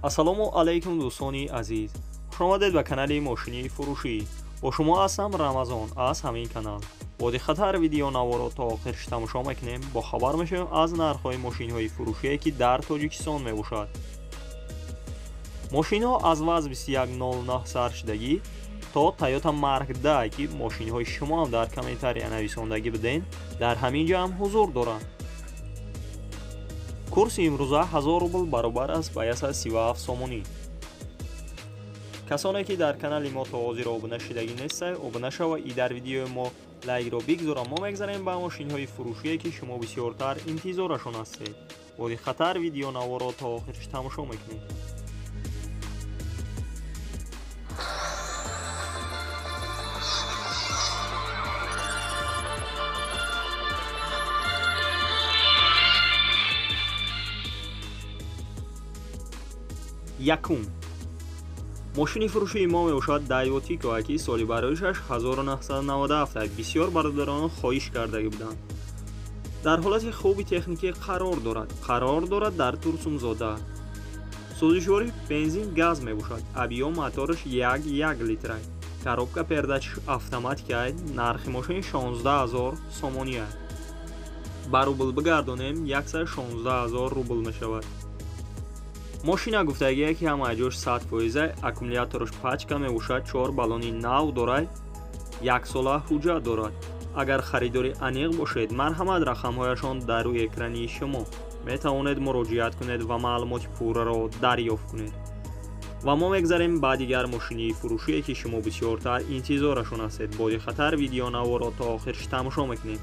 Ассалому алайкум дӯстони азиз. Хушомадед ба канали мошини фурӯшӣ. Бо шумо ҳастам Рамазон аз ҳамин канал. Бо диққаттар видеонаворо то охирш тамошо мекунем, бохабар мешавем аз нархҳои мошинҳои фурӯшие, ки дар Тоҷикистон мебошад. Мошинҳо аз ВАЗ 2109 сар шудагӣ то Toyota Mark 10, ки мошинҳои шумо ҳам дар комментария нависондагӣ буден, дар ҳамин ҷо ҳам ҳузур доранд. Курси имрӯза 1000 рубл баробар аст ба 137 сомонӣ. Касоне ки дар канали мо то ҳозир обуна шудагӣ нестед, обуна шава и дар видеои мо лайкро бигзора. Мо мегзарем ба мошинҳои фурӯшие, ки шумо бисёртар интизорашон ҳастед. Бо диққаттар видеонаворо то охирш тамошо мекунед. Якум. Мошини фурӯшии мо мебошад Daewoo Tico, ки соли бароишаш 1997. Бисёр бародарон хоҳиш кардагӣ буданд. Дар ҳолати хуби техникӣ қарор дорад. Қарор дорад дар Турсунзода. Сӯзишворӣ бензин газ мебошад. Объём мотораш 1,1 литр. Коробка передач автоматика. Нархи мошин 16 000 сомонӣ. Ба рубл бигардонем 116 000 рубл мешавад. Мошина гуфтагие, ки ҳамаи ҷош 100%, аккумулятораш пачка мебошад, 4 баллони нав дорад, яксола ҳуҷҷат дорад. Агар харидори аниқ бошед, марҳамат, рақамҳояшон дар рӯи экрани шумо. Метавонед муроҷиат кунед ва маълумоти пурраро дарёфт кунед. Ва мо мегзарем ба дигар мошини фурӯшие, ки шумо бисёртар интизорашон ҳастед. Бо диққаттар видеонаворо то охирш тамошо мекунем.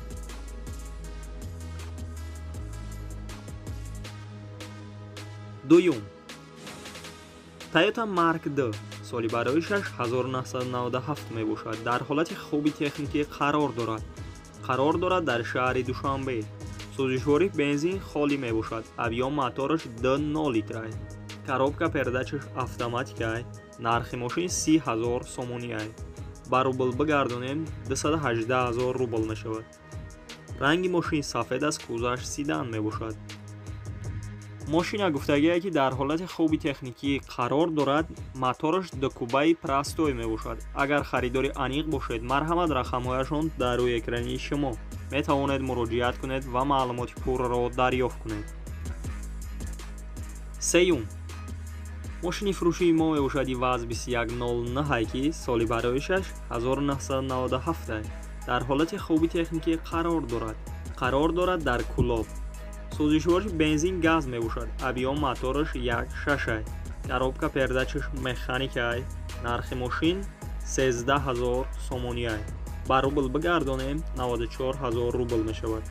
Дуюм. Toyota Mark 2 соли бароишаш 1997 мебошад. Дар ҳолати хуби техникӣ қарор дорад. Қарор дорад дар шаҳри Душанбе. Сӯзишворӣ бензин холӣ мебошад. Объём мотораш 2,0 литр. Коробка передачаш автоматика. Нархи мошин 30 000 сомонӣ. Ба рубл бигардонем 218 000 рубл мешавад. Ранги мошин сафед аст, кузаш седан мебошад. Мошина гуфтагие, ки дар ҳолати хуби техникӣ қарор дорад, мотораш дукубаи простой мебошад. Агар харидори аниқ бошед, марҳамат, рақамҳояшон дар рӯи экрани шумо. Метавонед муроҷиат кунед ва маълумоти пурраро дарёфт кунед. Сеюм. Мошини фурӯшии мо мебошад ВАЗ 2109, ки соли бароишаш 1997. Дар ҳолати хуби техникӣ қарор дорад. Қарор дорад дар Кулоб. Сӯзишвориш бензин газ мебошад. Объём мотораш 1,6. Коробка передачаш механика. Нархи мошин 13 000 сомонӣ. Ба рубл бигардонем 94 000 рубл мешавад.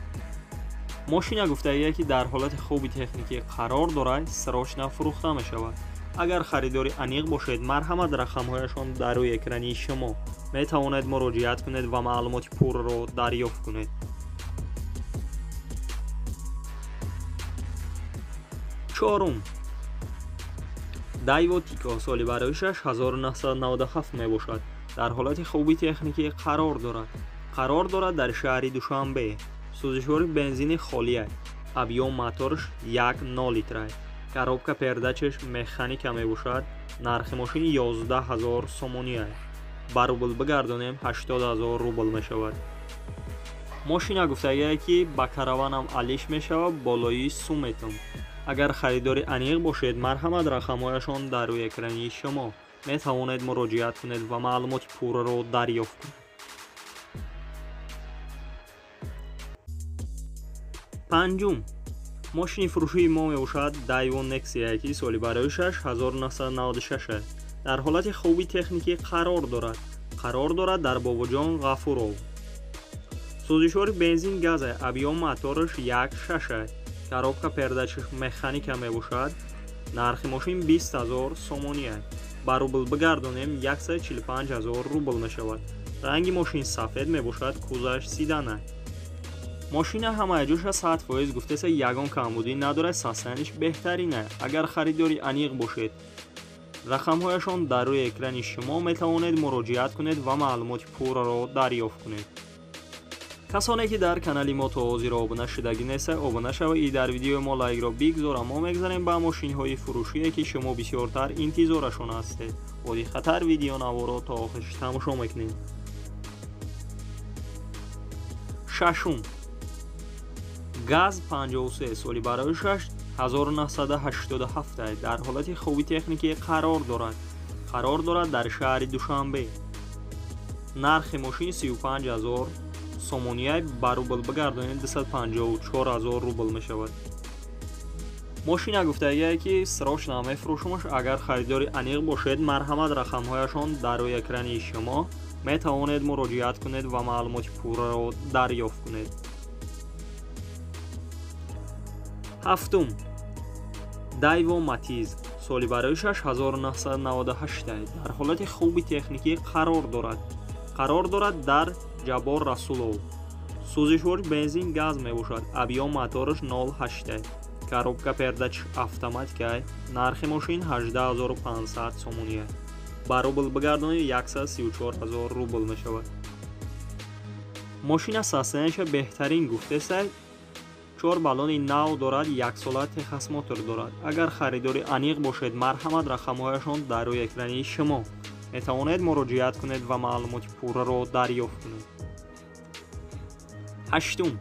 Мошина гуфтагие, ки дар ҳолати хуби техникӣ қарор дорад, срочно фурӯхта мешавад. Агар харидори аниқ бошед, марҳамат, рақамҳояшон дар рӯи экрани шумо. Метавонед муроҷиат кунед ва маълумоти пурраро дарёфт кунед. Чорум. Daewoo Tico соли бароишаш 1997 мебошад. Дар ҳолати хуби техникӣ қарор дорад. Қарор дорад дар шаҳри Душанбе. Сӯзишвори бензини холия. Объём мотораш 1,0 литр. Коробка передачаш механика мебошад. Нархи мошин 11 000 сомонӣ. Ба рубл бигардонем 80 000 рубл мешавад. Мошина гуфтагие, ки ба караванам алиш мешавад, болои суметум. Агар харидори аниқ бошед, марҳамат, рақамҳояшон дар рӯи экрани шумо. Метавонед муроҷиат кунед ва маълумоти пурраро дарёфт кунед. Панҷум. Мошини фурӯшии мо мебошад Daewoo Nexia, ки соли бароишаш 1996. Дар ҳолати хуби техникӣ қарор дорад. Қарор дорад дар Бобоҷон Ғафуров. Сӯзишвори бензин газ, объём мотораш 1,6. Коробка передачаш механика мебошад. Нархи мошин 20 000 сомонӣ. Ба рубл бигардонем 145 000 рубл мешавад. Ранги мошин сафед мебошад, кузаш седан. Мошина ҳамаи ҷоша 100% гуфтеса, ягон камбудӣ надорад, состояниш беҳтарина. Агар харидори аниқ бошед, рақамҳояшон дар рӯи экрани шумо, метавонед муроҷиат кунед ва маълумоти пурраро дарёфт кунед. Касоне ки дар канали мо то ҳозир обуна шудагӣ неста, обуна шава и дар видеои мо лайкро бигзора. Мо мегзарем ба мошинҳои фурӯшие ки шумо бисёртар интизорашон ҳастед. Бо диққаттар видеонаворо то охирш тамошо мекунем. Шашум. ГАЗ 53 соли барои 1987 дар ҳолати хуби техникӣ қарор дорад. Қарор дорад дар шаҳри Душанбе. Нархи мошин 35 000 сомония, ба рубл бигардонем 254 000 рубл мешавад. Мошина гуфтагие ки срочно мефурӯшумаш. Агар харидори аниқ бошед, марҳамат, рақамҳояшон дар рӯи экрани шумо, метавонед муроҷиат кунед ва маълумоти пурраро дарёфт кунед. Ҳафтум. Дайво Матиз соли барои 1998 дар ҳолати хуби техникӣ қарор дорад. Қарор дорад дар Ҷаббор Расулов. Сӯзишвори бензин газ мебошад. Объём мотораш 0,8. Коробка передач автоматика. Нархи мошин 18 500 сомония. Ба рубл бигардонед 134 000 рубл мешавад. Мошина состояние ша беҳтарин гуфтеста, чор баллони нав дорад, яксола техосмотр дорад. Агар харидори аниқ бошед, марҳамат, рақамҳояшон дар рӯи экрани шумо, метавонед муроҷиат кунед ва маълумоти пурраро дарёфт кунед. Ҳаштум.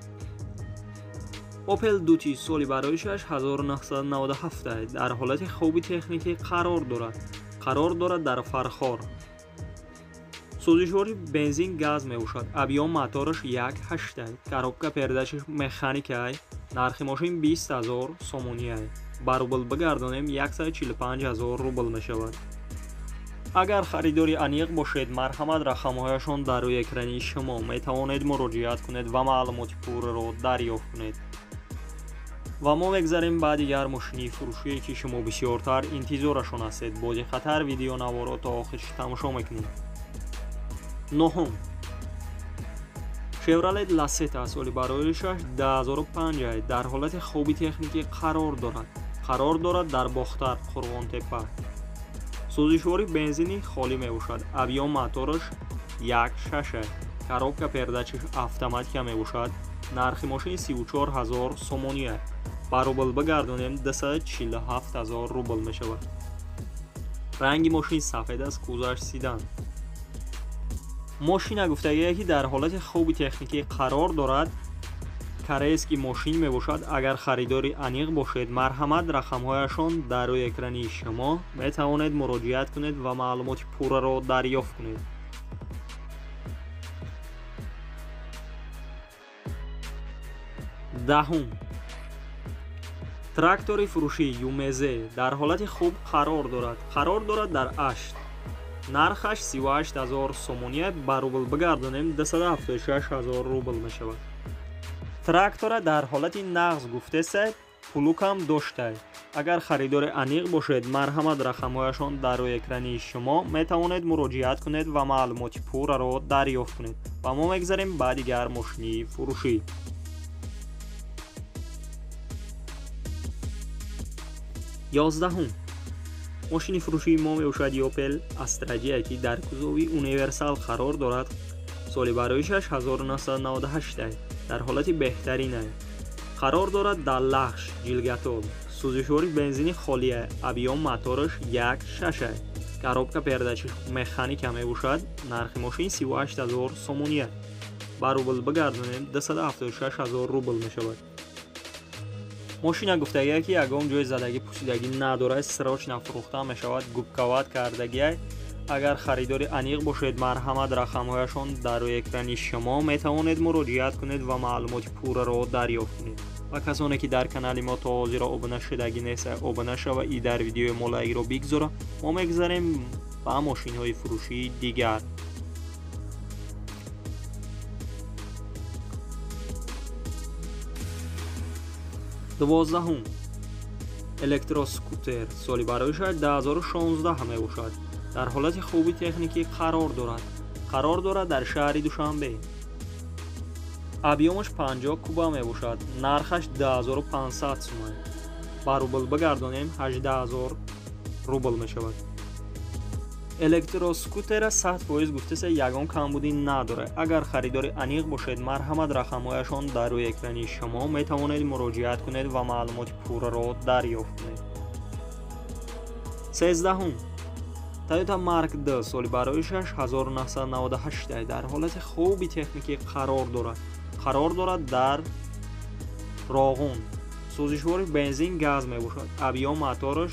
Опел Дути соли барои 1997 дар ҳолати хуби техникӣ қарор дорад. Қарор дорад дар Фархор. Сӯзишвори бензин газ мебошад. Объём мотораш 1,8. Коробка передач аш механика. Нархи мошин 20 000 сомония. Ба рубл бигардонем 145 000 рубл мешавад. Агар харидори аниқ бошед, марҳамат, рақамҳояшон дар рӯи экрани шумо, метавонед муроҷиат кунед ва маълумоти пурраро дарёфт кунед. Ва мо мегзарем ба дигар мошини фурӯшие ки шумо бисёртар интизорашон ҳастед. Бо диққаттар видеонаворо то охирш тамошо мекунем. Нуҳум. Шевролет Ласета соли барои 2005 дар ҳолати хуби техникӣ қарор дорад. Қарор дорад дар Бохтар, Қурғонтеппа. Сӯзишвори бензини холӣ мебошад. Объём мотораш 1,6. Коробка передач аш автоматика мебошад. Нархи мошин 34 000 сомония. Ба рубл бигардонем 247 000 рубл мешавад. Ранги мошин сафед аст, кузоваш седан. Мошина гуфтагие ки дар ҳолати хуби техникӣ қарор дорад, корейский мошин мебошад. Агар харидори аниқ бошед, марҳамат, рақамҳояшон дар рӯи экрани шумо, метавонед муроҷиат кунед ва маълумоти пурраро дарёфт кунед. Даҳум. Трактори фурӯшӣ ЮМЗ дар ҳолати хуб қарор дорад. Қарор дорад дар Ашт. Нархаш 38 000 сомония, ба рубл бигардонем 276 000 рубл мешавад. Трактора дар ҳолати нағз гуфтеса, плуг ам дошта. Агар харидори аниқ бошед, марҳамат, рақамҳояшон дар рӯи экрани шумо, метавонед муроҷиат кунед ва маълумоти пурраро дарёфт кунед. Ва мо мегзарем ба дигар мошини фурӯшӣ. 11-ум. Мошини фурӯшии мо мебошад Опел Астра Ҷ, ки дар кузови универсал қарор дорад. Соли барои 1998 дар ҳолати беҳтарин қарор дорад дар Лахш, Ҷилгатол. Сӯзишвори бензини холия, объём мотораш 1,6. Коробка передач аш механика мебошад. Нархи мошин 38 000 сомония. Ба рубл бигардонем 276 000 рубл мешавад. Мошина гуфтагие ки ягон ҷои задагӣ пусидагӣ надорад, срочно фурӯхта мешавад, губковать кардагиай. Агар харидори аниқ бошед, марҳамат, рақамҳояшон дар рӯи экрани шумо, метавонед муроҷиат кунед ва маълумоти пурраро дарёфт кунед. Ва касоне ки дар канали мо то ҳозира обуна шудагӣ неста, обуна шава и дар видеои мо лайкро бигзора. Мо мегзарем ба мошинҳои фурӯшии дигар. 12-ум. Электроскутер соли барои 2016 мебошад. Дар ҳолати хуби техникӣ қарор дорад. Қарор дорад дар шаҳри Душанбе. Объём аш 50 куба мебошад. Нархаш 2500 сомон. Ба рубл бигардонем 18 000 рубл мешавад. Электроскутера 100% гуфтеса, ягон камбудӣ надорад. Агар харидори аниқ бошед, марҳамат, рақамҳояшон дар рӯи экрани шумо, метавонед муроҷиат кунед ва маълумоти пурраро дарёфт кунед. 13-ум Toyota Mark II, соли бароишаш 1998, дар ҳолати хуби техникӣ қарор дорад. Қарор дорад дар Роғун. Сӯзишвори бензин, газ мебошад. Объём мотораш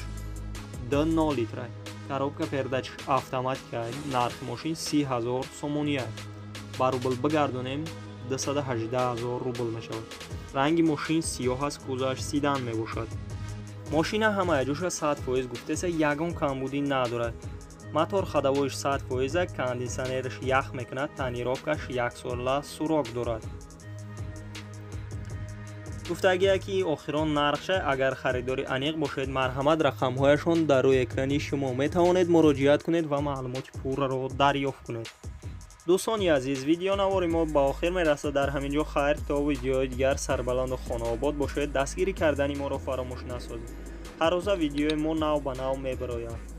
2,0 литра, коробка передач автоматика. Нархи мошин 30 000 сомонӣ аст. Ба рубл бигардонем, 218 000 рубл мешавад. Ранги мошин сиёҳ аст, кузоваш седан мебошад. Мошина ҳамаи ҷоша 100% гуфтеса, ягон камбудӣ надорад. Мотор ходовойш 100%, кондитсионераш ях мекунад, тонировкаш яксола срок дорад. Гуфтагие ки охирон нархша. Агар харидори аниқ бошед, марҳамат, рақамҳояшон дар рӯи экрани шумо, метавонед муроҷиат кунед ва маълумоти пурраро дарёфт кунед. Дӯстони азиз, видеонавори мо ба охир мерасад дар ҳамин ҷо. Хайр, то видеои дигар сарбаланду хонаобод бошед. Дастгирӣ кардани моро фаромӯш насозед. Ҳар рӯза видеои мо нав ба нав мебарояд.